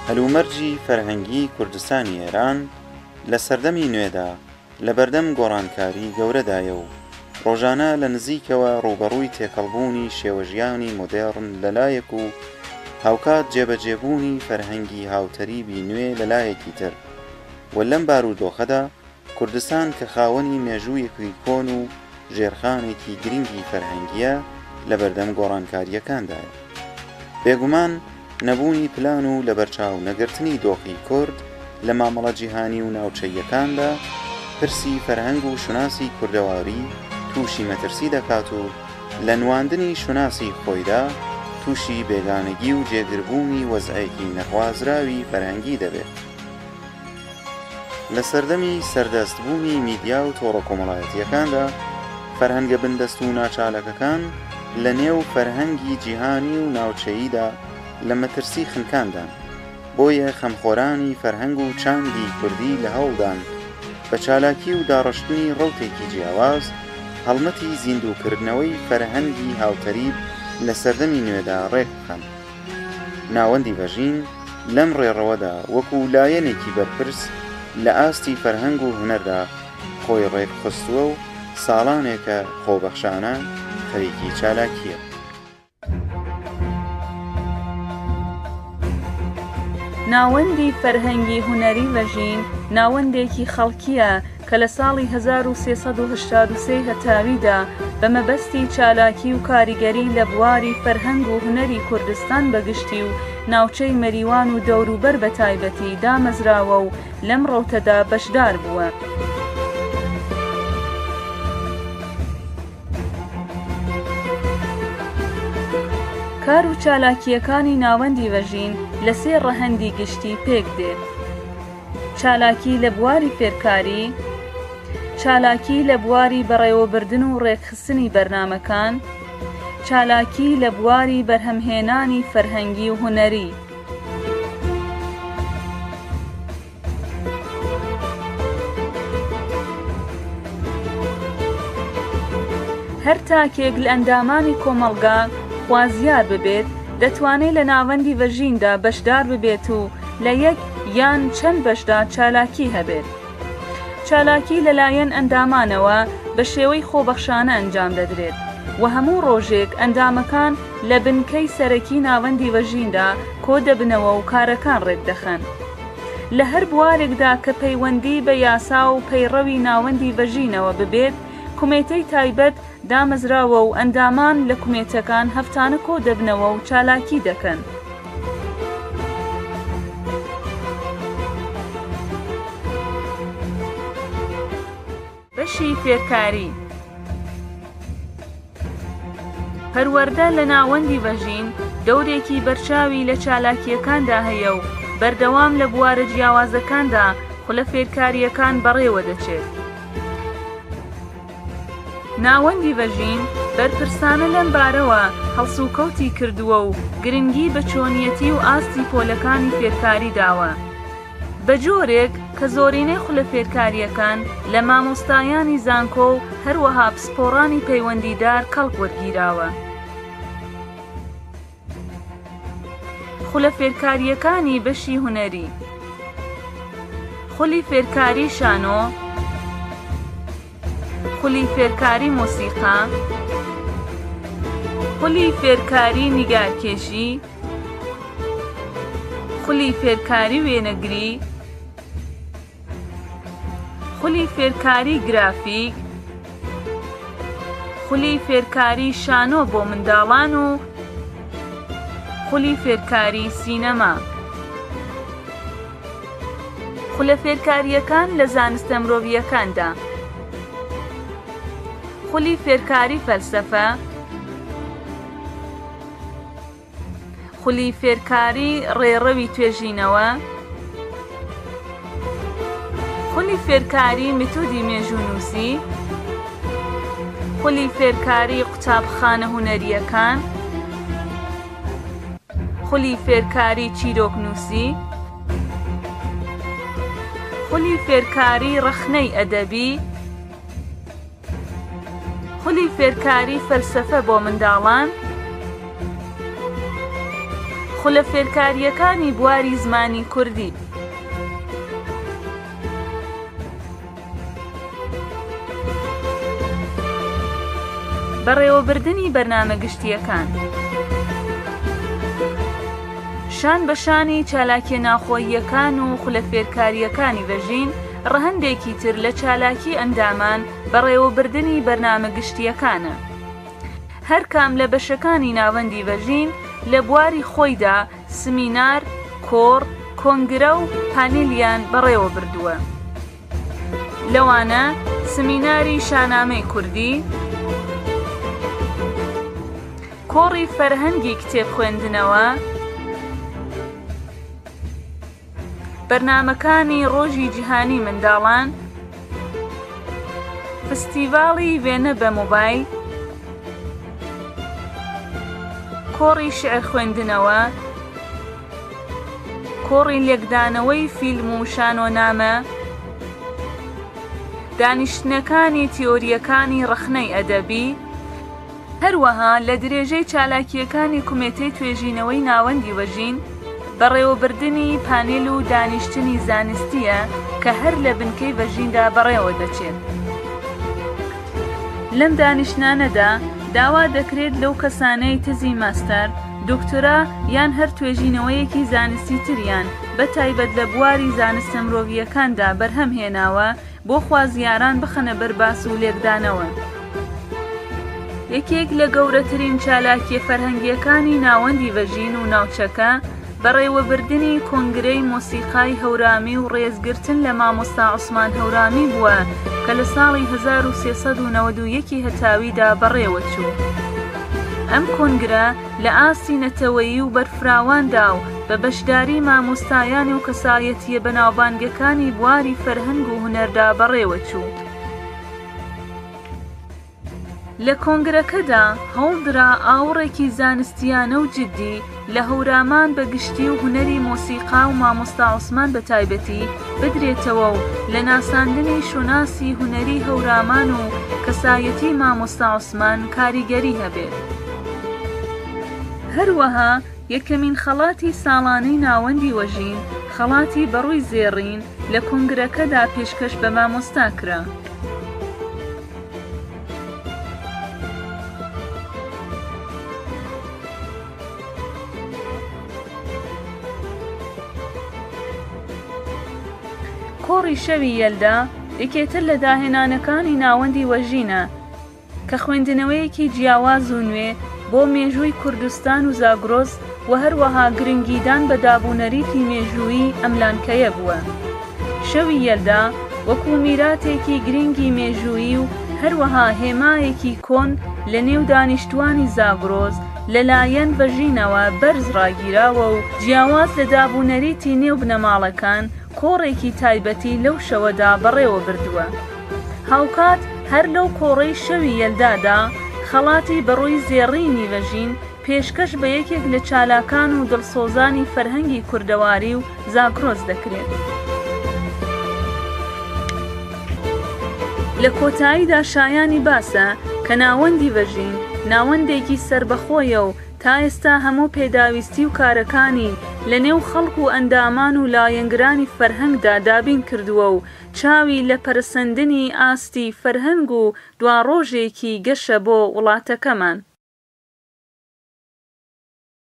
هەلومەرجی فەرهەنگیی کوردستانی ئێران لە سەردەمی نوێدا لەبەردەم گۆڕانکاری گەورەدایە و ڕۆژانە لە نزیکەوە ڕووبەڕووی تێکەڵبوونی شێوەژیانی مۆدێڕن لە لایەک و هاوکات جێبەجێبوونی فەرهەنگی هاوتەریبی نوێ لە لایەکی تر و لەم بارودۆخەدا کوردستان کە خاوەنی مێژوویەکی کۆن و ژێرخانێکی گرنگی فەرهەنگییە لەبەردەم گۆڕانکارییەکاندایە. بێگومان نەبوونی پلان و لەبەرچاو نەگرتنی دۆخی کورد لە مامەڵە جیهانی و ناوچەییەکاندا، پرسی فەرهەنگ و شوناسی کوردەواری تووشی مەترسی دەکات و لە نواندنی شوناسی خۆیدا تووشی بێگانەگی و جێگربوونی وەزعێکی نەخوازراوی فەرهەنگی دەبێت. لە سەردەمی سەردەست بوونی میدیا و تۆڕە کۆمەڵایەتییەکاندا، فەرهەنگە بندەست و ناچاالکەکان لە نێو فەرهەنگی جیهانی و ناوچەییدا لە مەترسی خنکاندان، بۆیە خەمخۆرانی فەرهەنگ و چاندی کوردی لە هەوڵدان بە چالاکی و داڕشتنی ڕەوتێکی جیاواز، هەڵمەتی زیندووکردنەوەی فەرهەنگی هاوتەریب لە سەردەمی نوێدا ڕێک بخەن. ناوەندی ڤەژین لەم ڕێڕەوەدا وەکوو لایەنێکی بەرپرس لە ئاستی فەرهەنگ و هونەردا خۆی ڕێک خستووە و ساڵانێکە خۆبەخشانە خەریکی چالاکییە. ناوەندی فەرهەنگی هونەری ڤەژین ناوەندێکی خەڵکییە کە لە ساڵی 1383 هەتاویدا بە مەبەستی چالاکی و کاریگەری لە بواری فەرهەنگ و هونەری کوردستان بە گشتی و ناوچەی مەریوان و دەوروبەر بە تایبەتی دامەزراوە و لەم ڕەوتەدا بەشدار بووە. کار و چالاکییەکانی ناوەندی ڤەژین لە سێ ڕەهەندی گشتی پێک دێ. چالاکی لە بواری فێرکاری، چالاکی لە بواری بەڕێوەبردن و ڕێکخستنی بەرنامەکان، چالاکی لە بواری بەرهەمهێنانی فەرهەنگی و هونەری. هەر تاکێک لە ئەندامانی کۆمەڵگا خوازیار ببێت، دەتوانێت لە ناوەندی ڤەژیندا بەشدار ببێت و لە یەک یان چەند بەشدا چالاکی هەبێت. چالاکی لەلایەن ئەندامانەوە بە شێوەی خۆبەخشانە ئەنجام دەدرێت و هەموو ڕۆژێک ئەندامەکان لە بنکەی سەرەکی ناوەندی ڤەژیندا کۆدەبنەوە و کارەکان ڕێکدەخەن. لە هەر بوارێکدا کە پەیوەندی بە یاسا و پەیڕەوی ناوەندی ڤەژینەوە ببێت، کومێتەی تایبەت دامەزراوە و ئەندامان لە کومێتەکان هەفتانە کۆدەبنەوە و چالاکی دەکەن. بەشی فێرکاری پەروەردە لە ناوەندی ڤەژین دەورێکی بەرچاوی لە چالاکییەکاندا هەیە و بەردەوام لە بوارە جیاوازەکاندا خولە فێرکارییەکان بەڕێوە دەچێت. ناوەندی ڤەژین بەرپرسانە لەم بارەوە هەڵسوکەوتی کردووە و گرنگی بە چۆنیەتی و ئاستی پۆلەکانی فێرکاری داوە. بە جۆرێک کە زۆرینەی خولە فێرکارییەکان لە مامۆستایانی زانکۆ و هەروەها پسپۆڕانی پەیوەندیدار کەڵک وەرگیراوە. خولە فێرکارییەکانی بەشی هونەری. خولی فێرکاری شانۆ. خولی فێرکاری مۆسیقا. خولی فێرکاری نیگارکێشی. خولی فێرکاری وێنەگری. خولی فێرکاری گرافیک. خولی فێرکاری شانۆ بۆ منداڵان و خولی فێرکاری سینەما. خولە فێرکارییەکان لە زانستە مرۆڤییەکاندا. خولی فێرکاری فەلسەفە. خولی فێرکاری ڕێڕەوی توێژینەوە. خولی فێرکاری میتۆدی مێژوونووسی. خولی فێرکاری قوتابخانە هونەرییەکان. خولی فێرکاری چیرۆکنووسی. خولی فێرکاری ڕەخنەی ئەدەبی. خولی فێرکاری فەلسەفە بۆ منداڵان. خولە فێرکارییەکانی بواری زمانی کوردی. بەڕێوەبردنی بەرنامە گشتییەکان. شان بە شانی چالاکیە ناوخۆییەکان و خولە فێرکارییەکانی ڤەژین، ڕەهەندێکی تر لە چالاکی ئەندامان بەڕێوەبردنی بەرنامە گشتییەکانە. هەر کام لە بەشەکانی ناوەندی ڤەژین لە بواری خۆیدا سمینار، کۆڕ، کۆنگرە و پانێلیان بەڕێوە بردووە. لەوانە سمیناری شانامەی کوردی، کۆڕی فەرهەنگی کتێب خوێندنەوە، بەرنامەکانی ڕۆژی جیهانی منداڵان، فستیڤاڵی وێنە بە مۆبایل، کۆڕی شیعر خوێندنەوە، کۆڕی لێکدانەوەی فیلم و شانۆنامە، دانیشتنەکانی تیۆرییەکانی ڕەخنەی ئەدەبی، هەروەها لە درێژەی چالاکییەکانی کومێتەی توێژینەوەی ناوەندی وەژین، بەڕێوەبردنی پانێل و دانیشتنی زانستییە کە هەر لە بنکەی ڤەژیندا بەڕێوە دەچێت. لەم دانیشتنانەدا داوا دەکرێت لەو کەسانەی تزی ماستەر، دۆکتۆرا یان هەر توێژینەوەیەکی زانستی تریان بە تایبەت لە بواری زانستە مرۆڤییەکاندا بەرهەم هێناوە بۆ خوازیاران بخەنە بەر باس و لێکدانەوە. یەکێک لە گەورەترین چالاکییە فەرهەنگییەکانی ناوەندی ڤەژین و ناوچەکە، بەڕێوەبردنی کۆنگرەی مۆسیقای هەورامی و ڕێزگرتن لە مامۆستا عوسمان هەورامی بووە کە لە ساڵی 1391 ی هەتاویدا بەڕێوەچوو. ئەم کۆنگرە لە ئاستی نەتەوەیی و بەرفراواندا و بە بەشداری مامۆستایان و کەسایەتییە بەناوبانگەکانی بواری فەرهەنگ و هونەردا بەڕێوەچوو. لە کۆنگرەکەدا هەوڵدرا ئاوڕێکی زانستییانە و جیددی لە هەورامان بە گشتی و هونەری مۆسیقا و مامۆستا عوسمان بە تایبەتی بدرێتەوە و لە ناساندنی شوناسی هونەری هەورامان و کەسایەتی مامۆستا عوسمان کاریگەری هەبێت. هەروەها یەکەمین خەڵاتی ساڵانەی ناوەندی وەژین، خەڵاتی بەڕووی زێڕین، لە کۆنگرەکەدا پێشکەش بە مامۆستا کرا. کۆڕی شەوی یەلدا یەکێتر لە داهێنانەکانی ناوەندی وەژینە کە خوێندنەوەیەکی جیاواز و نوێ بۆ مێژووی کوردستان و زاگرۆس و هەروەها گرنگیدان بە دابونەریتی مێژوویی ئەم لانکەیە بووە. شەوی یەلدا وەکوو میراتێکی گرنگی مێژوویی و هەروەها هێمایەکی کۆن لە نێو دانیشتووانی زاگرۆس لە لایەن ڤەژینەوە بەرز ڕاگیراوە و جیاواز لە دابونەریتی نێو بنەماڵەکان کۆڕێکی تایبەتی لەو شەوەدا بەڕێوە بردووە. هاوکات هەر لەو کۆڕەی شەوی یەلدادا خەڵاتی بەڕووی زێڕینی ڤەژین پێشکەش بە یەکێک لە چالاکان و دڵسۆزانی فەرهەنگی کوردەواری و زاگرۆس دەکرێت. لە کۆتاییدا شایانی باسە کە ناوەندی ڤەژین ناوەندێکی سەربەخۆیە و تا ئێستا هەموو پێداویستی و کارەکانی لە نێو خەڵک و ئەندامان و لایەنگرانی فەرهەنگدا دابین کردووە و چاوی لە پەرەسەندنی ئاستی فەرهەنگ و دواڕۆژێکی گەشە بۆ وڵاتەکەمان.